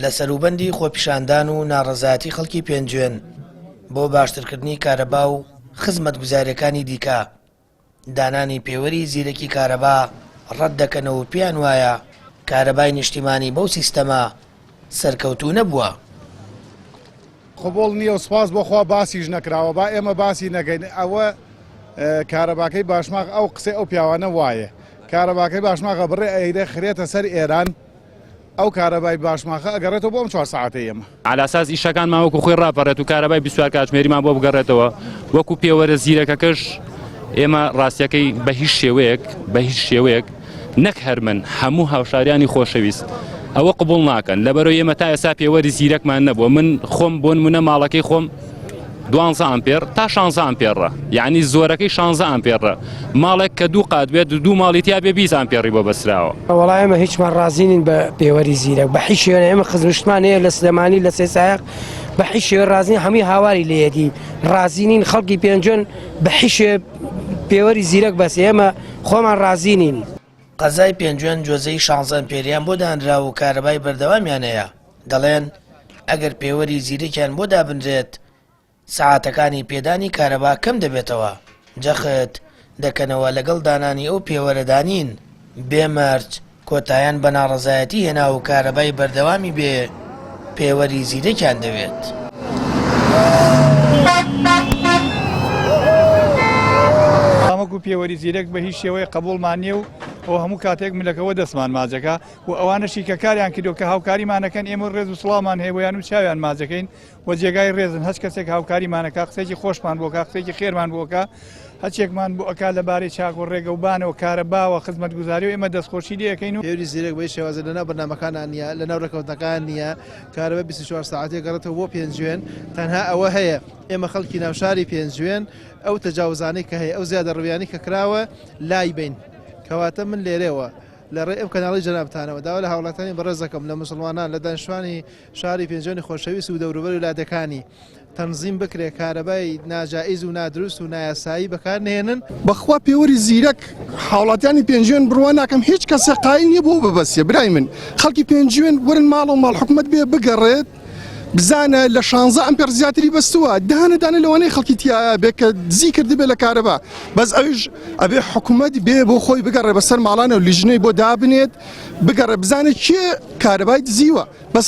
لە سەروبەندی خۆپیشاندان و ناڕەزایەتی خەڵکی پێنجوێن بۆ باشترکردنی کارەبا و خزمەتگوزارییەکانی دیکە، دانانی پێوەری زیرەکی کارەبا ڕەت دەکەنەوە و پێیان وایە کارەبای نیشتیمانی بەو سیستەمە سەرکەوتوو نەبووە. قبوڵ نییە و سوپاس بۆ خوا باسیش نەکراوە با ئێمە باسی نەکەین ئەوە کارەباکەی باشماخ ئەو قسەی ئەو پیاوانە وایە کارەباکەی باشماخە بڕێ ئەیرە خرێتە سەر ئێران ئەو کارەبای باشماخە ئەگەڕێتەوە بۆ ئەم چوار سەعاتەی ئێمە. عەلاساس ئیشەکانمان وەکو خۆی ڕاپەڕێت و کارەبای 24 کاتژمێریمان بۆ بگەڕێتەوە وەکو پێوەرە زیرەکەکەش ئێمە ڕاستیەکەی بە هیچ شێوەیەک بە هیچ شێوەیەک نەک هەر من هەموو هاوشاریانی خۆشەویست ئەوە قبول ناکەن لەبەرەوە ئێمە تا ئێستا پێوەری زیرەکمان نەبووە من خۆم بۆن منە ماڵەکەی خۆم دوانزە ئامپێر تا شانزە ئامپێڕە یعنی زۆرەکەی شانزە ئامپێڕە ماڵێک کە دوو قات بێت دوو ماڵی تیا بێ 20 ئامپێڕی بۆ بەسراوە. وەڵا ئێمە هیچمان ڕازی نین بە پێوەری زیرەک بە هیچ شێوەیە ئێمە خزمشتمان هەیە لە سلێمانی لە سێسایەق بە هیچ شێوە ڕازی نین هەمووی هاواری لێیەتی ڕازی نین خەڵکی پێنجوێن بە هیچ شێوە پێوەری زیرەک بەس ئێمە خۆمان ڕازی نین. قەزای پێنجوێن جۆزەی شانزە ئەمپێریان بۆ دانراوە و کارەبای بەردەوامیان هەیە، دەڵێن، ئەگەر پێوەری زیرەکیان بۆ دابنرێت، سەعاتەکانی پێدانی کارەبا کەم دەبێتەوە، جەخت دەکەنەوە لەگەڵ دانانی ئەو پێوەرەدا نین، بێ مەرج کۆتایان بە ناڕەزایەتی هێنا و کارەبای بەردەوامی بێ پێوەری زیرەکیان دەوێت. وەکو پێوەری زیرەک بە هیچ شێوەیەک قبوڵمان نییە و ئەوە هەموو کاتێک ملەکەوە دەستمان ماجەکە و ئەوانەشی کە کاریان کردو کە هاوکاریمانەکەن ئێمە ڕێز و سڵاومان هەیە بۆیان و چاویان ماجەکەین و جێگای ڕێزن هەچ کەسێک هاوکاریمانەکە قسێکی خۆشمان بۆکە قسێکی خێرمان بۆکە هەچێکمان بۆ ئەکا لەبارەی چاک و ڕێگە و بانەوە کارەباوە خزمەتگوزاری و ئێمە دەستخۆشی لێ ئەکەین و. پێوری زیرەک بەی شێوازە لەناو بەرنامەکانا نییە لەناو ڕێکەوتنەکان نییە کارەبا 24 سەعاتێ گەڕێتەوە بۆ پێنجوێن تەنها ئەوە هەیە ئێمە خەڵکی ناوشاری پێنجوێن ئەو تەجاوزانەی کە هەیە ئەو زیادە ڕویانی کە کراوە لای بین کەواتە من لێرەوە لە ڕێی ئەم کەناڵی جەنابتانەوە داوا لە هاوڵاتانی بەڕێز دەکەم لە موسڵمانان لە دانیشتوانی شاری پێنجوێنی خۆشەویست و دەوروبەر و لادێکانی تەنزیم بکرێ کارەبای ناجائیز و نادروست و نایاسایی بەکار نەهێنن. بەخوا پێوەری زیرەک هاوڵاتیانی پێنجوێن بڕوا ناکەم هیچ کەسێ قایل نیە بۆ ببەسێ برای من خەڵکی پێنجوێن وەرن ماڵەوە ماڵ حکومەت بێ بگەڕێت بزانە لە شانزە ئەمپێر زیاتری بەستووە دانە دانە لەوانەیە خەڵکی تیایا بێ کە دزی کردبێ لە کارەبا بەس ئەویش ئەبێ حکومەت بێ بۆ خۆی بگەڕێ بەسەر ماڵانە و لیژنەی بۆ دابنێت بگەڕێ بزانێ کێ کارەبای دزیوە بەس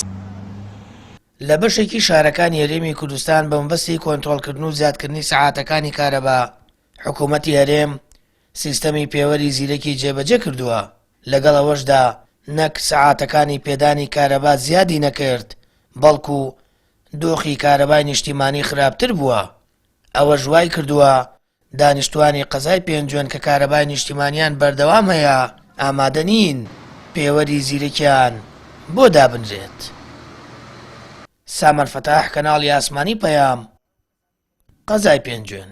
لە بەشێکی شارەکانی هەرێمی کوردستان بە مەبەستی کۆنترۆڵکردن و زیادکردنی سەعاتەکانی کارەبا، حکوومەتی هەرێم سیستەمی پێوەری زیرەکی جێبەجێ کردووە، لەگەڵ ئەوەشدا نەک سەعاتەکانی پێدانی کارەبا زیادی نەکرد، بەڵکو دۆخی کارەبای نیشتیمانی خراپتر بووە، ئەوەش وایکردووە دانیشتوانی قەزای پێنجوێن کە کارەبای نیشتیمانیان بەردەوام هەیە ئامادە نین پێوەری زیرەکیان بۆ دابنرێت. سامان فەتاح کەناڵی ئاسمانی پەیام، قەزای پێنجوێن.